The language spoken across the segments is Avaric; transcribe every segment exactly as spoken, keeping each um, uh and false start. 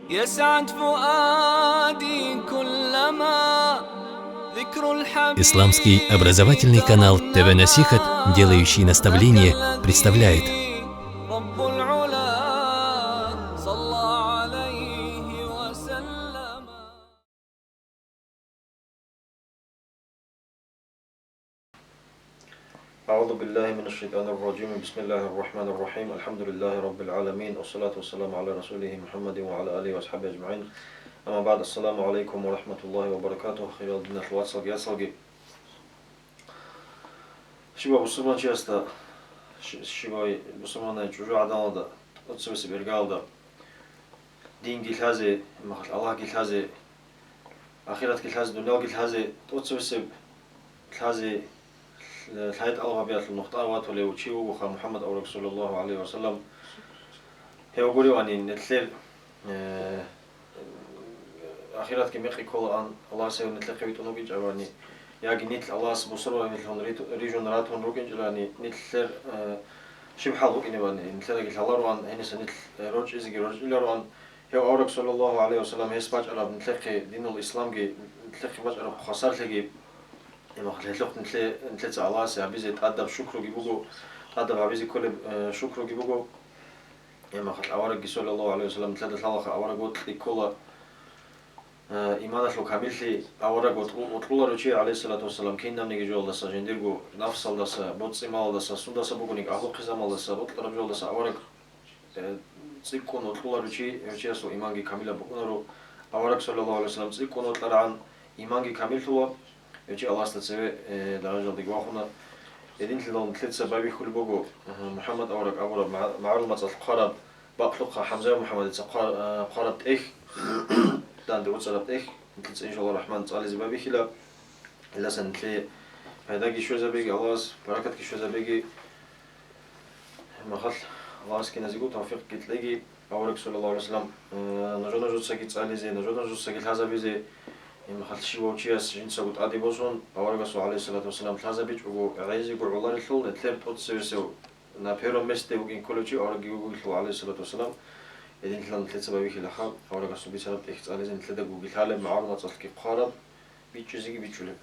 يسعد فؤادي كلما ذكر الحبيب Исламский образовательный канал Т В Насихат, делающий наставление, представляет. رب العلا صلى عليه وسلم. أعوذ بالله من الشيطان الرجيم. بسم الله الرحمن الرحيم. الحمد لله رب العالمين. والصلاة والسلام على رسوله محمد وعلى آله وأصحابه أجمعين. أما بعد. السلام عليكم ورحمة الله وبركاته. Хириял диналъул вацалги яцалги. Щибаб бусурманчиясда, щи-, щибай бусурманай чӀужугӀаданалда, тӀоцебесеб иргаялда, динги лъазе, махалъ Аллагьги лъазе, ахиратги лъазе, дуниялги лъазе, тӀоцебесеб лъазе, лъ-, лъай тӀалаб гьабиялъул нухда ватулев чи вугоха МухӀаммад авараг, саллаллагьу гӀалайгьи ва саллам. Гьев гуревани, нилъер, э, ахиратги мекъи кколаан, Аллагьас гьев нилъехъе витӀун вукӀинчӀебани, яги нилъ Аллагьас бусурманлъун рит-, рижун ратун рукӀинчӀелани, нилъер, э, щиб хӀал букӀинебани, нилъедаги лъалароан, гьениса нилъ, э, рорчӀизеги рорчӀилароан. Гьев авараг, саллаллагьу гӀалайгьи ва саллам, гьес бачӀараб нилъехъе динул исламги, нилъехъе бачӀараб хвасарлъиги, имахъ гьелъухъ нилъе-, нилъеца Аллагьасе гьабизе тӀадаб шукруги буго, тӀадаб гьабизе кколеб, э, шукруги буго. Имахъ аварагги, саллаллагьу гӀалайгьи ва саллам, нилъеда лъалаха авараг вокьи ккола, э, иманалъул камиллъи. Авараг вокьу-, вокьуларо чи, гӀалайгьиссалату вассалам, кинабниги жоялдаса, жиндирго нафсалдаса, боцӀи-малалдаса, сундаса бугониги агьлу-хъизамалдаса, бокьараб жоялдаса авараг, э, цӀикӀкӀун вокьуларо чи, гьев чиясул иманги камилаб букӀунаро. Авараг, саллаллагьу гӀалайгьи ва саллам, цӀикӀкӀун вокьарагӀан, иманги камиллъула, гьев чи Аллагьасда цеве, э, даражалдаги вахуна. Гьединлъидал нилъеца байбихьулеб буго, э, МухӀаммад авараг абураб ма-, магӀарул мацӀалъ хъвараб бакълъухъа ХӀамза МухӀаммадица хъвар-, э, хъвараб тӀехь, данде гӀуцӀараб тӀехь, нилъеца, иншаллагь рахӀман, цӀализе байбихьила. Гьелдасан нилъее пайдаги щвезабеги, Аллагьас баракатги щвезабеги. Махалъ Аллагьас киназего тавфикъги кьеги, авараг, саллаллагьу гӀалайгьи ва саллам, э, нужа-нужецаги цӀализе, нужа-нужецаги лъазабизе. Махалъ щивав чияс жинцаго тӀаде босун, аварагасул, гӀалайгьиссалату вассалам, лъазабичӀого, гӀезего гӀоларелъул, нилъер тӀоцевесев на первом месте вукӀин кколев чи аварагги вугелъул, гӀалайгьиссалату вассалам. Гьединлъидал нилъеца байбихьилаха аварагасул бицараб тӀехь цӀализе, нилъеда гуги лъалеб, магӀарул мацӀалъги хъвараб, бичӀчӀизеги бичӀчӀулеб.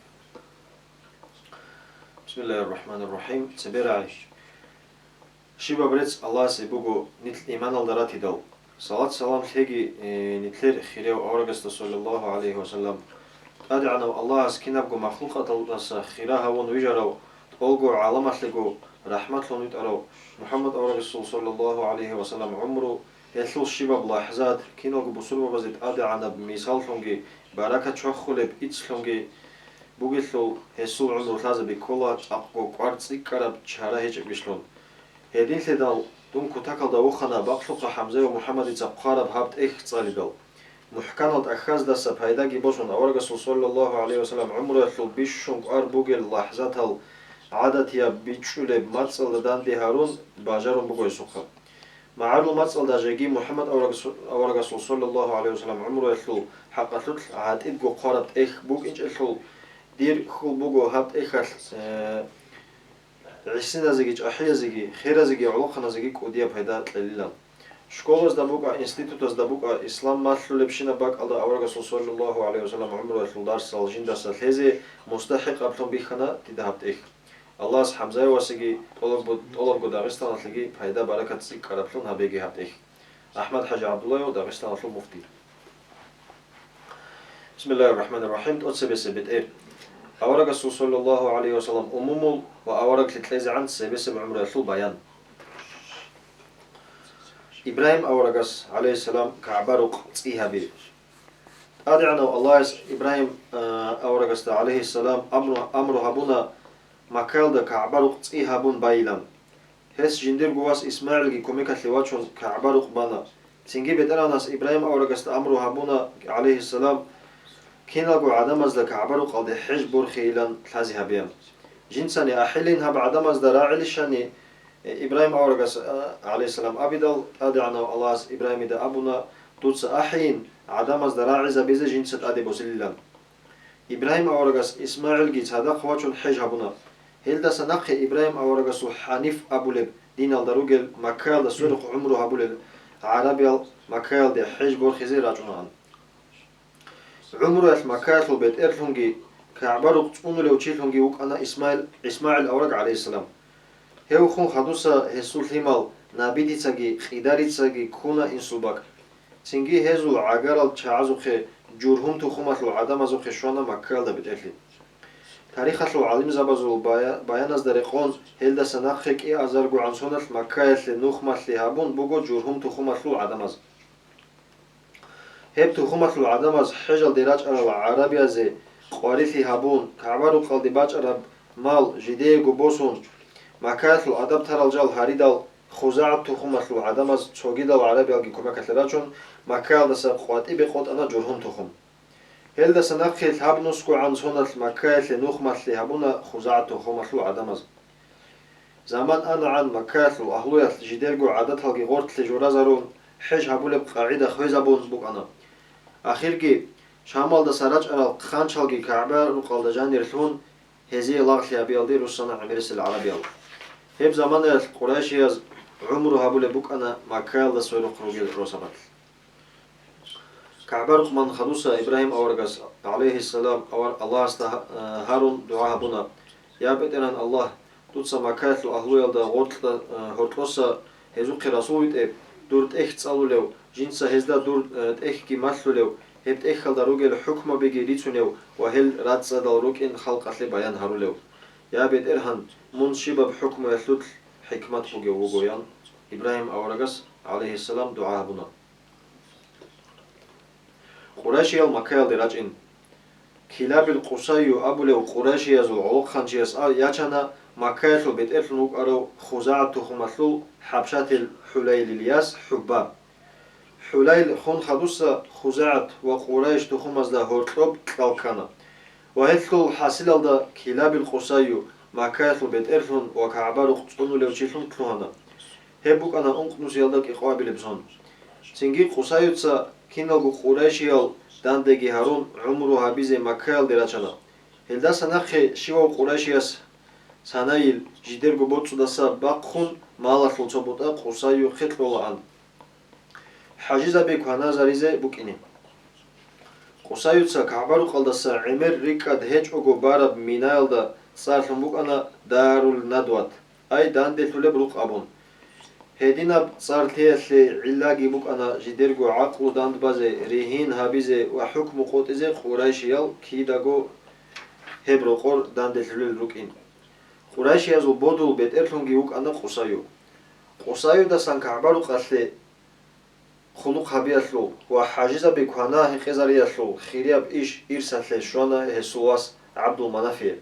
Бисмиллагьир рахӀманир рахӀим. Цебе рагӀи. Щибаб рецц Аллагьасе буго нилъ иманалда ратидал. Салат-салам лъеги, э, нилъер хирияв аварагасда, саллаллагьу гӀалайгьи ва саллам. ТӀадегӀанав Аллагьас кинабго махлукъаталдаса хира гьавун вижарав, тӀолго гӀаламалъего рахӀматлъун витӀарав МухӀаммад аварагасул, саллаллагьу гӀалайгьи ва саллам, гӀумру, гьелъул щибаб лахӀзат, киналго бусурбабазе тӀадегӀанаб мисаллъунги, баракат чвахулеб иццлъунги бугелъул, гьесул гӀумру лъазаби ккола цӀакъго кӀвар цӀикӀкӀараб чара гьечӀеб бишлъун. Гьединлъидал дун кутакалда вохана бакълъухъа ХӀамза ва МухӀаммадица хъвараб гьаб тӀехь цӀалидал. МухӀканал тӀахьаздаса пайдаги босун, аварагасул, саллаллагьу гӀалайгьи ва саллам, гӀумруялъул бищун кӀвар бугел лахӀзатал гӀадатияб бичӀчӀулеб мацӀалда данде гьарун бажарун буго гьесухъа. МагӀарул мацӀалда жеги МухӀаммад аварагасу-, аварагасул, саллаллагьу гӀалайгьи ва саллам, гӀумруялъул хӀакъалъулъ гӀатӀидго хъвараб тӀехь букӀинчӀелъул, дир хьул буго гьаб тӀехьалъ, э, гӀисиназеги, чӀахӀиязеги, херазеги, гӀолохъаназеги кӀудияб пайда кьелилан. Школазда букӀа, институтазда букӀа, ислам малъулебщинаб бакӀалда аварагасул, саллаллагьу гӀалайгьи ва саллам, гӀумруялъул дарсал жиндаса лъезе мустахӀикъаблъун бихьана дида гьаб тӀехь. Аллагьас ХӀамзаевасеги тӀолабго, тӀолабго Дагъистаналъеги пайда-баракат цӀикӀкӀараблъун гьабеги гьаб тӀехь. АхӀмад-хӀажи ГӀабдуллаев, Дагъистаналъул муфти. Бисмиллагьир рахӀманир рахӀим. ТӀоцебесеб бетӀер. Аварагасул, саллаллагьу гӀалайгьи ва саллам, умумул ва авараглъи кьезегӀан цебесеб гӀумруялъул баян. Ибрагьим аварагас, гӀалайгьиссалам, КагӀба-рукъ цӀи гьаби. ТӀадегӀанав Аллагьас Ибрагьим, а, аварагасда, гӀалайгьиссалам, амру, амру гьабуна Маккаялда КагӀба-рукъ цӀи гьабун байилан. Гьес жиндирго вас ИсмагӀилги кумекалъе вачун КагӀба-рукъ бана. Цинги БетӀергьанас Ибрагьим аварагасда амру гьабуна, гӀалайгьиссалам, киналго гӀадамазда КагӀба-рукъалде хӀеж борхейилан лъазе гьабеян. Жинцани ахӀилин гьаб гӀадамазда рагӀилищани, Ибрагьим аварагас, а, гӀалайгьиссалам, абидал, ТӀадегӀанав Аллагьас Ибрагьимида абуна: «Дуца ахӀейин, гӀадамазда рагӀизабизе жинца тӀаде босилилан». Ибрагьим аварагас ИсмагӀилги цадахъ вачун хӀеж гьабуна. Гьелдаса нахъе Ибрагьим аварагасул хӀаниф абулеб диналда ругел, Маккаялда сверухъ гӀумру гьабулел гӀарабиял Маккаялде хӀеж борхизе рачӀунаан. ГӀумруялъ Маккаялъул бетӀерлъунги КагӀба-рукъ цӀунулев чилъунги вукӀана Исмаил, ИсмагӀил авараг, гӀалайгьиссалам. Гьев хун хадуса гьесул лъимал Набидицаги Къидарицаги ккуна инсул бакӀ. Цинги гьезул гӀагарал чагӀазухъе Жургьум тухумалъул гӀадамазухъе щвана Маккаялда бетӀерлъи. Тарихалъул гӀалимзабазул бая-, баяназда рекъон, гьелдаса нахъе кӀиазаргогӀан соналъ Маккаялъе нухмалъи гьабун буго Жургьум тухумалъул гӀадамаз. Гьеб тухумалъул гӀадамаз хӀежалде рачӀарал гӀарабиязе къварилъи гьабун, КагӀба-рукъалде бачӀараб мал жидеего босун, Маккаялъул адаб тарал жал гьаридал, ХузагӀат тухумалъул гӀадамаз цогидал гӀарабиялги кумекалъе рачун, Маккаялдаса къватӀибе къотӀана Жургьум тухум. Гьелдаса нахъе лъабнусгогӀан соналъ Маккаялъе нухмалъи гьабуна ХузагӀат тухумалъул гӀадамаз. Заман анагӀан Маккаялъул агьлуялъ жидерго гӀадаталги гъорлъе жоразарун, хӀеж гьабулеб къагӀида хвезабун букӀана. Ахирги, Шамалдаса рачӀарал хъанчалги КагӀба-рукъалда жанир лъун, гьезие лагълъи гьабиялде руссана гӀемерисел гӀарабиял. Гьеб заманаялъ къурайшияз гӀумру гьабулеб букӀана Маккаялда сверухъ ругел росабалъ. КагӀба-рукъ мун хадуса Ибрагьим аварагас, гӀалайгьиссалам, авар-, Аллагьасда гьа-, гьарун дугӀа гьабуна: «Я БетӀергьан Аллагь, дуца Маккаялъул агьлуялда гъоркьа-, гьоркьоса гьезухъе расул витӀе, дур тӀехь цӀалулев, жинца гьезда дур тӀехьги малъулев, гьеб тӀехьалда ругел хӀукмабиги рицунев ва гьел рацӀцӀадал рукӀин халкъалъе баян гьарулев. Я БетӀергьан, мун щибаб хӀукмуялъулъ хӀикмат бугев вуго», – ян Ибрагьим аварагас, гӀалайгьиссалам, дугӀа гьабуна. Къурайшиял Маккаялде рачӀин. Килабил Къусайю абулев къурайшиязул гӀолохъанчияс а-, ячана Маккаялъул бетӀерлъун вукӀарав ХузагӀат тухумалъул хӀабшатил ХӀулайлил яс ХӀубба. ХӀулайл хун хадуса ХузагӀат ва Къурайш тухумазда гьоркьоб кьал ккана. Ва гьелъул хӀасилалда Килабил Къусайю Маккаялъул бетӀерлъун ва КагӀба-рукъ цӀунулев чилъун лъугьана. Гьеб букӀана ункънусиялда кӀикъоабилеб сон. Цинги Къусайюца киналго къурайшиял дандеги гьарун гӀумру гьабизе Маккаялде рачана. Гьелдаса нахъе щивав къурайшияс санайил жидерго боцӀудаса бахъун малалъул цо бутӀа Къусайюхъе кьолаан, хӀажизаби кваназаризе букӀине. Къусайюца КагӀба-рукъалдаса гӀемер рикӀкӀад гьечӀого бараб Минаялда цӀар лъун букӀана Дарул-Надват, ай, данделъулеб рукъ абун. Гьединаб цӀар лъеялъе гӀиллаги букӀана жидерго гӀакълу дандбазе, ригьин гьабизе ва хӀукму къотӀизе къурайшиял кидаго гьеб рокъор данделъулел рукӀин. Къурайшиязул бодул бетӀерлъунги вукӀана Къусайю. Къусайюдасан КагӀба-рукъалъе хъулухъ гьабиялъул ва хӀажизаби квана-гьекъезариялъул хирияб иш ирсалъе щвана гьесул вас ГӀабдул-Манафие.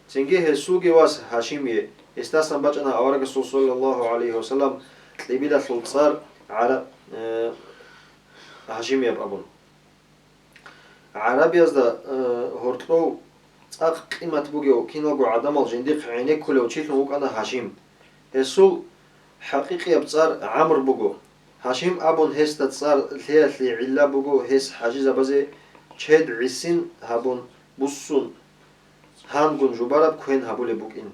Цинги гьесулги вас Гьашимие, гьесдасан бачӀана аварагасул, саллаллагьу гӀалайгьи вассалам, кьибилалъул цӀар гӀара-, э, Гьашимияб абун. ГӀарабиязда, э, гьоркьов цӀакъ къимат бугев, киналго гӀадамал жиндихъ гӀенеккулев чилъун вукӀана Гьашим. Гьесул хӀакъикъияб цӀар ГӀамр буго. Гьашим абун гьесда цӀар лъеялъе гӀилла буго гьес хӀажизабазе чед гӀисин гьабун буссун, гьангун жубараб квен гьабулеб букӀин.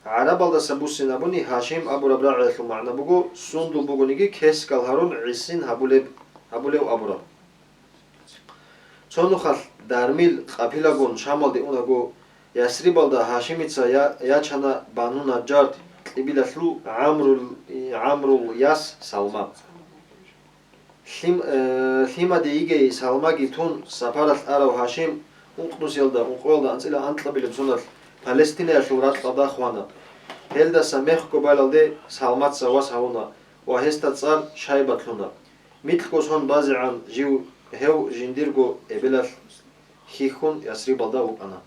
ГӀарабалдаса буссинабуни Гьашим абураб рагӀиялъул магӀна буго, сундул бугониги кескал гьарун гӀисин гьабулеб, гьабулев абураб. Цо нухалъ дармил къапилагун Шамалде унаго, Ясрибалда Гьашимица я-, ячана Бану Наджжар кьибилалъул ГӀамрул, ГӀамрул яс Салма. Лъим-, э, лъимаде йигей Салмаги тун, сапаралъ арав Гьашим ункънусиялда, ункъоялда анцӀила анкьабилеб соналъ Палестинаялъул ракьалда хвана. Гьелдаса мехго балалде Салмаца вас гьавуна ва гьесда цӀар Шайбат лъуна. Микьго сон базегӀан жив гьев жиндирго эбелалъ хьихьун Ясрибалда вукӀана.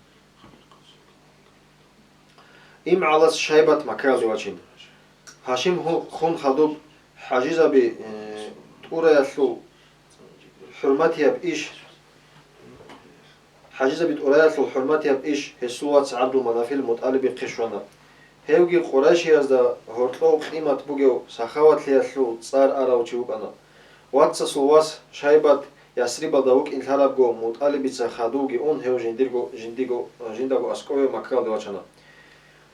ИмгӀалас Шайбат Маккаялде вачин. Гьашим ху-, хун хадуб хӀажизаби, э, тӀураялъул хӀурматияб иш, хӀажизаби тӀураялъул хӀурматияб иш гьесул вац ГӀабдул-Манафил МутӀалибихъе щвана. Гьевги Къурайшиязда гьоркьов къимат бугев сахаватлъиялъул цӀар арав чи вукӀана. Вацасул вас Шайбат Ясрибалда вукӀин лъарабго, МутӀалибица хадувги ун, гьев жиндирго, жиндиго, жиндаго аскӀове Маккаялде вачана.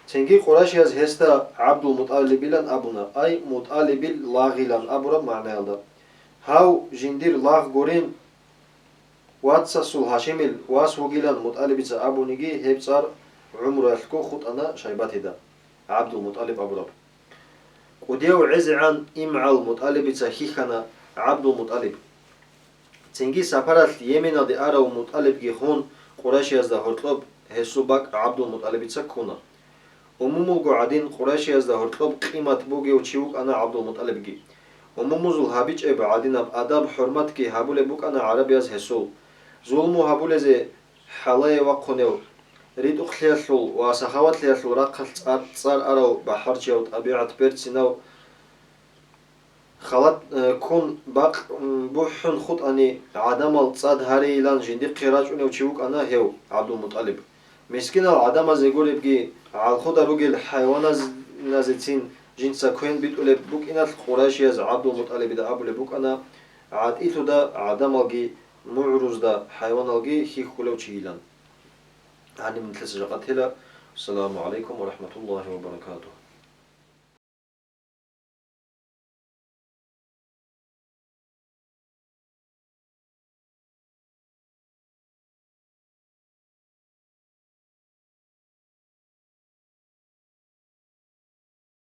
Цинги къурайшияз гьесда ГӀабдул-МутӀалибилан абуна, ай МутӀалибил лагъилан абураб магӀнаялда. Гьав жиндир лагъ гурин, вацасул Гьашимил вас вугилан МутӀалибица абуниги, гьеб цӀар гӀумруялъго хутӀана Шайбатида, ГӀабдул-МутӀалиб абураб. КӀудияв гӀезегӀан имгӀал МутӀалибица хьихьана ГӀабдул-МутӀалиб. Цинги сапаралъ Йеменалде арав МутӀалибги хун, къурайшиязда гьоркьоб гьесул бакӀ ГӀабдул-МутӀалибица ккуна. Умумулго гӀадин, къурайшиязда гьоркьоб къимат бугев чи вукӀана ГӀабдул-МутӀалибги. Умумузул гьабичӀеб гӀадинаб адаб-хӀурматги гьабулеб букӀана гӀарабияз гьесул. Зулму гьабулезе хӀалае вахъунев, ритӀухълъиялъул ва сахаватлъиялъул рахъалъ цӀар-, цӀар арав бахӀарчияв, тӀабигӀат берцинав, халат, э, ккун бакъ, м, бухӀун хутӀани, гӀадамал цӀад гьарейилан жиндихъе рачӀунев чи вукӀана гьев, ГӀабдул-МутӀалиб. Мискинал гӀадамазе гуребги, гӀалхуда ругел хӀайваназецин жинца квен битӀулеб букӀиналъ, къурайшияз ГӀабдул-МутӀалибида абулеб букӀана гӀатӀилъуда гӀадамалги, мугӀрузда хӀайваналги хьихьулев чийилан. Гьаниб нилъеца жакъа тела. Ассаламу гӀалайкум ва рахӀматуллагьи ва баракатугь.